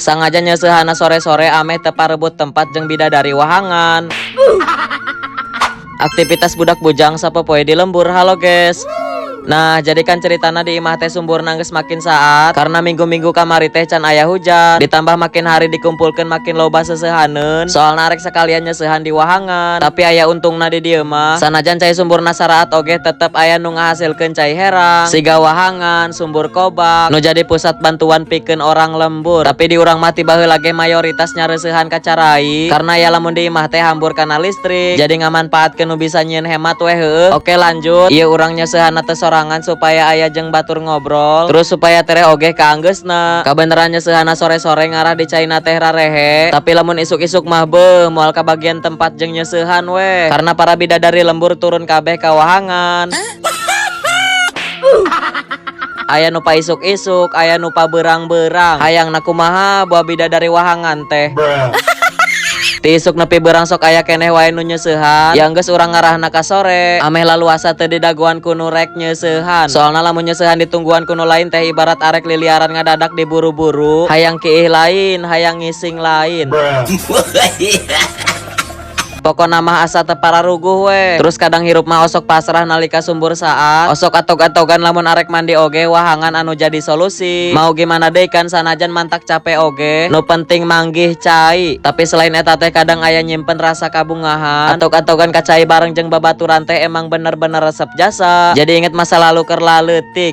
Sangaja nyeuseuhanna sore-sore ameh teu parebut tempat jeung bidadari wahangan. Aktivitas budak bujang sapopoe di lembur. Halo, guys. Nah, jadi kan ceritana di imah teh sumburna geus makin saat karena minggu-minggu kamari teh can aya hujan. Ditambah makin hari dikumpulkeun makin loba seuseuhaneun. Soalna arek sekalian nyeusehan di wahangan. Tapi aya untungna di dieu mah. Sanajan cai sumburna saraat oge tetep aya nu ngahasilkeun cai herang. Siga wahangan, sumbur kobak, nu jadi pusat bantuan pikeun orang lembur. Tapi di urang mah ti baheula ge mayoritas nyareuseuhan ka carai karena ya lamun di imah teh hambur kana listrik. Jadi ngamanfaatkeun nu bisa nyieun hemat weh heueuh. Oke, lanjut. Ieu urang nyeusehanna teh sorangan supaya aya jeung batur ngobrol. Terus supaya tereh oge kaanggeusna. Kabeneran nyeusehanna sore-sore ngarah di caina teh rarehe. Tapi lamun isuk-isuk mah beuh, moal kabagian tempat jeung nyeusehan weh. Karena para bidadari lembur turun kabeh ka wahangan. Aya nu paisuk-isuk, aya nu pabeurang-beurang. Hayangna kumaha buah bidadari wahangan teh? Ti isuk nepi beurang sok aya keneh wae nu nyeusehan. Yang geus urang ngarahna ka sore, ameh laluasa teu didagoan ku nu rek nyeusehan. Soalna lamun nyeusehan ditungguan ku nu lain teh ibarat arek liliaran ngadadak diburu-buru. Hayang kiih lain, hayang ngising lain. Pokona mah asa teu pararuguh we. Terus kadang hirup mah osok pasrah nalika sumbur saat. Osok atog-atogan lamun arek mandi oge wahangan anu jadi solusi. Mau gimana deui kan, sanajan mantak capek oge, nu penting manggih cai. Tapi selain eta teh kadang aya nyimpen rasa kabungahan. Atog-atogan ka cai bareng jeung babaturan teh emang bener-bener resep jasa. Jadi inget masa lalu keur laleutik.